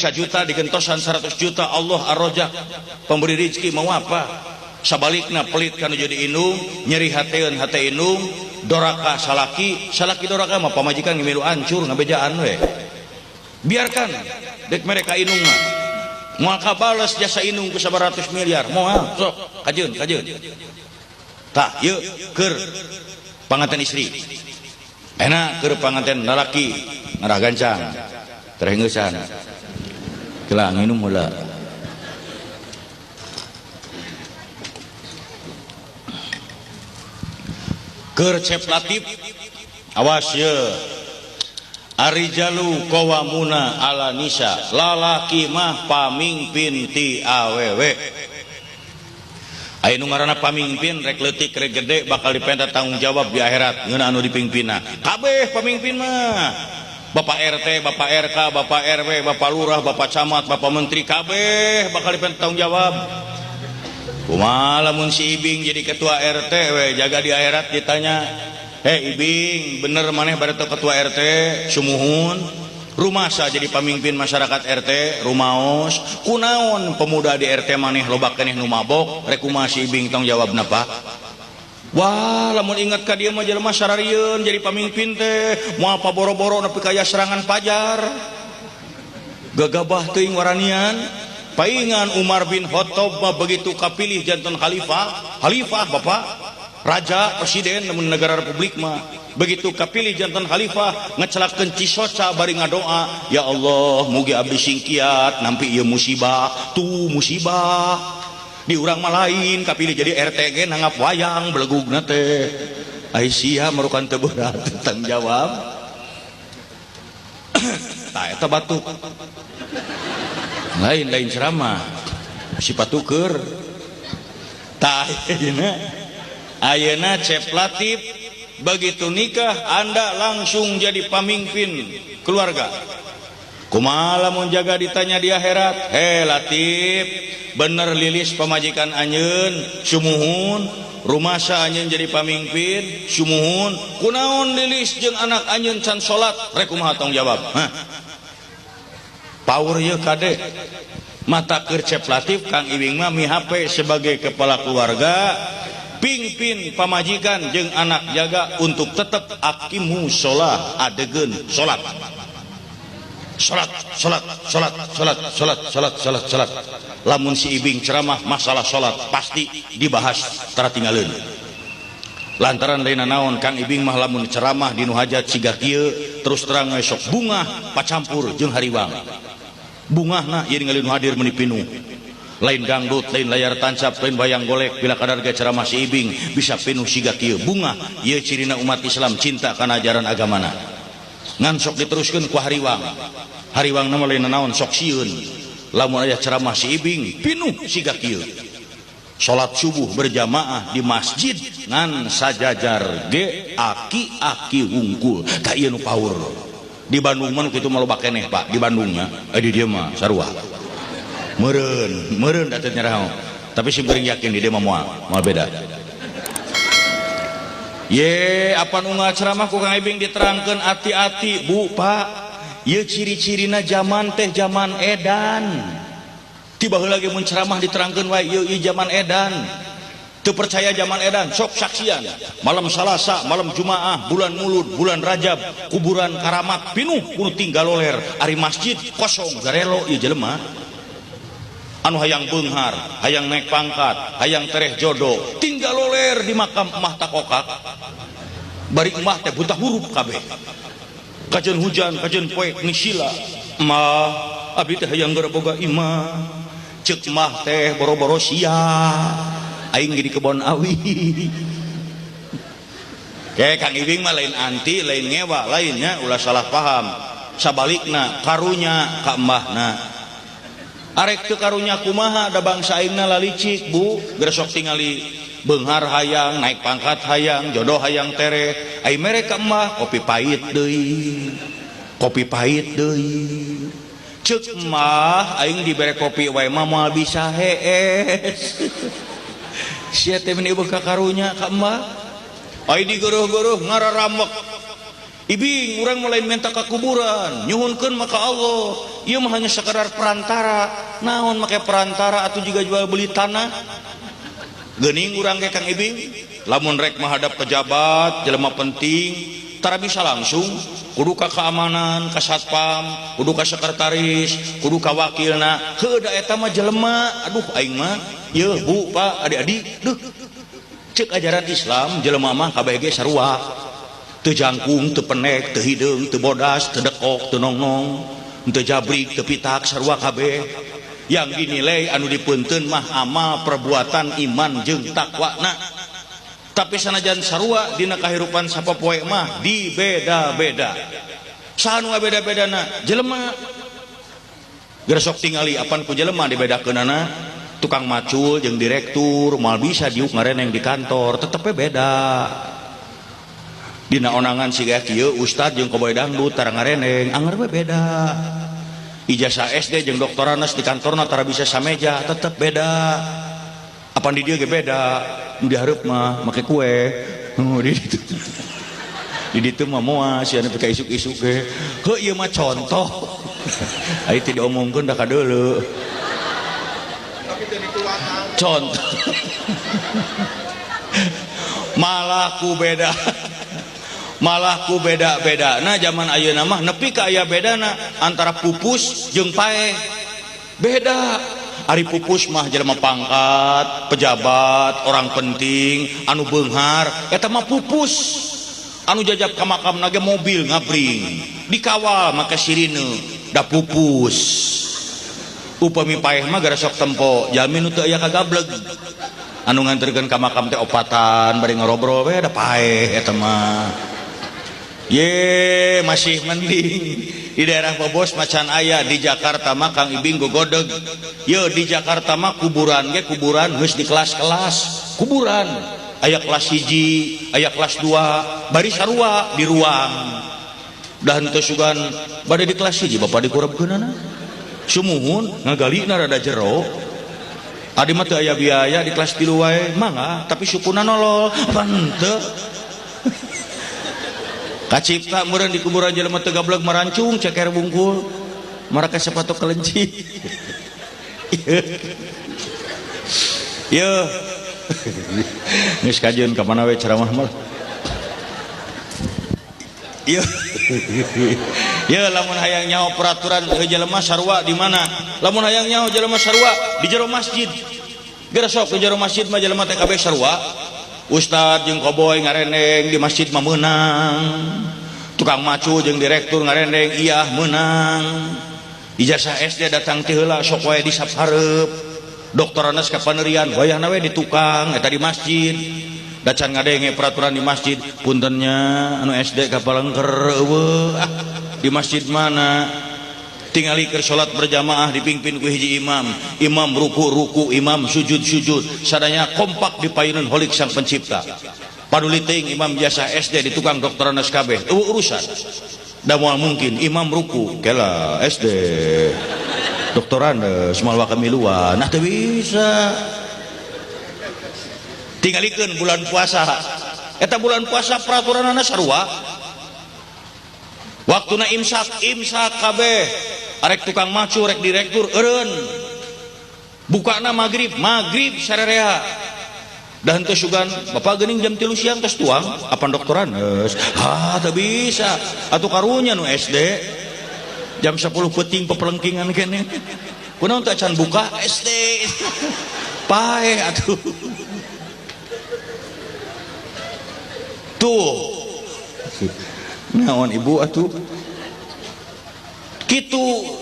sajuta digentosan 100 juta Allah ar-Razak pemberi rezeki mau apa sabalikna pelit kanu jadi indung nyeri hateun hate indung doraka salaki salaki doraka mah pamajikan ngimilu ancur ngabejaan we biarkan dek mereka indung mah moal kabales jasa indung ku 100 miliar moal sok kajeun kajeun tah ieu keur panganten istri enak keur panganten lalaki ngarah gancang terengeusan kela nginum heula keur Cep Latif awas ye arijalu qawamuna ala nisa lalaki mah pamingpin ti awewe aya nu ngaranna pamingpin rek leutik rek gede bakal dipenta tanggung jawab di akhirat ngeunah anu dipingpinna kabeh pamingpin mah Bapak RT, Bapak RK, Bapak RW, Bapak Lurah, Bapak Camat, Bapak Menteri kabeh bakal dipenta tanggung jawab. Kumaha lamun si Ibing jadi ketua RT we jaga di akhirat ditanya, "Hei Ibing, bener maneh bade ketua RT sumuhun? Rumasa jadi pamimpin masyarakat RT rumaos? Kunaon pemuda di RT maneh loba keneh nu mabok? Rek kumaha si Ibing tanggung jawabna Pak?" Wah, lamun ingat ka dieu mah jelema sararieun jadi pamimpin teh, moal paboro-boro nepi ka aya serangan pajar. Gagabah teuing waranian. Paingan Umar bin Khattab mah begitu kapilih janten khalifah, khalifah Bapak, raja, presiden lamun negara republik mah. Begitu kapilih janten khalifah ngecelakeun cisoca bari ngadoa, ya Allah, mugi abdi singkiat nampi ieu musibah, tuh musibah. Di urang mah lain kapilih jadi RT ge nanggap wayang belegugna teh. Ai sia merukan teu berat tanggung jawab. Tah eta batuk. Lain-lain ceramah sifat tuker. Tah ayeuna ayeuna Cep Latif begitu nikah Anda langsung jadi pamimpin keluarga. Kumaha lamun jaga ditanya di akhirat, "He Latif, bener lilis pamajikan anjeun sumuhun, rumasa anjeun jadi pamimpin sumuhun, kunaon lilis jeung anak anjeun can salat, rek kumaha tanggung jawab?" Hah? Power ieu kade. Mata keur Cep Latif Kang Ibing mah mihape sebagai kepala keluarga, pingpin pamajikan jeung anak jaga untuk tetap akimu sholah adegeun salat. Salat, salat, salat, salat, salat, salat, salat, salat. Lamun si Ibing ceramah masalah salat pasti dibahas tara tinggaleun. Lantaran lain naon Kang Ibing mah lamun ceramah di nu hajat siga kieu terus terang we sok bungah pacampur jeung hariwang. Bungahna ieu ningali nu hadir meuni pinuh. Lain dangdut, lain layar tancap, lain wayang golek bila kadar ge ceramah si Ibing bisa pinuh siga kieu. Bungah ieu cirina umat Islam cinta kana ajaran agamana. Ngan sok diteruskeun ku hariwang. Hariwang nama lain naon sok sieun. Lamun aya ceramah si Ibing pinuh siga kieu. Salat subuh berjamaah di masjid ngan sajajar ge aki-aki wungkul. Tah ieu nu power. Di Bandung mah nu kitu mah loba keneh Pak, di Bandungnya. Di dieu mah sarua. Meureun, meureun da teu nyaraho. Tapi sim kuring yakin di dieu mah moal, moal beda. Ye, apan unggal ceramah ku Kang Ibing diterangkeun ati-ati, Bu, Pak. Ieu ciri-cirina zaman teh zaman edan. Tiba heula ge mun ceramah diterangkeun wae ieu ieu zaman edan. Teu percaya zaman edan, sok saksian. Malam Salasa, malam Jumaah, bulan Mulud, bulan Rajab, kuburan karamat pinuh kudu tinggal loler, ari masjid kosong garelo ieu jelema. Anu hayang beunghar, hayang naik pangkat, hayang tereh jodoh, tinggal loler di makam emah takokak. Bari emah teh buta huruf kabeh. Kajeun hujan, kajeun poek nisila. Emah abdi teh hayang gara boga imah. Ceuk mah teh boro-boro sia. Aing ge di kebon awi. Ke Kang Ibing mah lain anti, lain ngewa, lainnya ulah salah paham. Sabalikna karunya ka emahna. Arek teu karunya kumaha da bangsa aingna lalicik Bu, geus sok tingali beunghar hayang, naik pangkat hayang, jodoh hayang tereh. Ai mere ka emah kopi pahit deui. Kopi pahit deui. Ceuk mah aing dibere kopi wae mah moal bisa hees. Sia teh meuni eueuh ka karunya ka emah. Ai digeuruh-geuruh ngararamek. Ibing urang mulai minta ka kuburan, nyuhunkeun maka Allah. Ieu mah hanya sekadar perantara. Naon make perantara atuh juga jual beli tanah. Geuning urang ge Kang Ibing, lamun rek menghadap pejabat, jelema penting, tara bisa langsung, kudu ka keamanan, ka satpam, kudu ka sekretaris, kudu ka wakilna. Heuh da eta mah jelema, aduh aing mah, yeuh Bu, Pak, adik-adik, duh. Cek ajaran Islam jelema mah kabeh ge sarua. Teu jangkung, teu penek, teu hideung, teu bodas, teu dekok, teu nongnong, teu jabrik, teu pitak, sarua kabeh. Yang dinilai anu dipunteun mah amal perbuatan iman jeung takwana. Tapi sanajan sarua dina kahirupan sapopoe mah dibeda-beda. Saha nu ngabeda-bedana? Jelema. Gersok tingali apan ku jelema dibedakeunana. Tukang macul jeung direktur moal bisa diuk ngareneng di kantor, tetep we beda. Dina onangan siga kieu ustad jeung koboy dangdut tara ngareneng, anger we beda. Ijazah SD jeung doktoranas di kantorna tara bisa sameja, tetep beda. Apan di dieu ge beda, nu dihareup mah make kue. Oh, di ditu. Di ditu mah moal sia nepi ka isuk-isuk ge. Heuh ieu mah contoh. Ai teu diomongkeun da kadeuleu. Contoh. Malah ku beda. Malah ku beda-beda. Nah zaman ayeuna mah nepi ka aya bedana antara pupus jeung paeh. Beda. Ari pupus mah jelema pangkat, pejabat, orang penting, anu beunghar, eta mah pupus. Anu jajab ka makamna ge mobil ngabring, dikawal make sirine, da pupus. Upami paeh mah gara sok tempo, jalmi nu teu aya kagableg. Anu nganterkeun ka makam teh opatan bari ngarobrol we da paeh eta mah. Ye, masih mending di daerah Bobos macan aya, di Jakarta mah Kang Ibing gogodeg. Ye, di Jakarta mah kuburan ge kuburan geus di kelas-kelas. Kuburan aya kelas 1, aya kelas 2, bari sarua di ruang. Da henteu sugan bade di kelas 1 bapak dikurebkeunana. Sumuhun ngagalina rada jero. Adi mah teu aya biaya di kelas 3 wae, mangga, tapi sukuna nolol, pan teu. Kacipta meureun di kuburan jelema teu gableg marancung ceker bungkul marake sepatu kelenci. Yeuh. Geus kajeun ka mana we ceramah mah. Yeuh. Yeuh lamun hayang nyaho peraturan jelema sarua di mana? Lamun hayang nyaho jelema sarua di jero masjid. Geura sok di jero masjid mah jelema teh kabeh sarua. Ustad jeung koboy ngarendeng di masjid mah meunang. Tukang macu jeung direktur ngarendeng iyah meunang. Ijazah SD datang ti heula sok wae di sap hareup. Doktoranas ka panerian wayahna we di tukang eta di masjid. Da can ngadenge peraturan di masjid, puntennya anu SD ka palengker eueuh. Ah, di masjid mana? Tingali keur salat berjamaah dipimpin ku hiji imam, imam ruku-ruku, imam sujud-sujud, sadaya kompak di payunan holik sang pencipta. Paduli teuing imam biasa SD di tukang doktoranas kabeh, eueuh urusan. Da moal mungkin imam ruku kela SD doktoranas moal wakamiluan, nah teu bisa. Tingalikeun bulan puasa. Eta bulan puasa peraturanana sarua. Waktuna imsak, imsak kabeh. Arek tukang macu, rek direktur eureun. Bukana magrib, magrib sarerea. Da henteu sugan bapak geuning jam 3 siang tos tuang, apan doktoranes. Ha, teu bisa. Atuh karunya nu SD. Jam 10 peuting pepelengkingan keneh. Kunaon teh acan buka SD. Paeh atuh. Tuh. Naon ibu atuh? Kitu.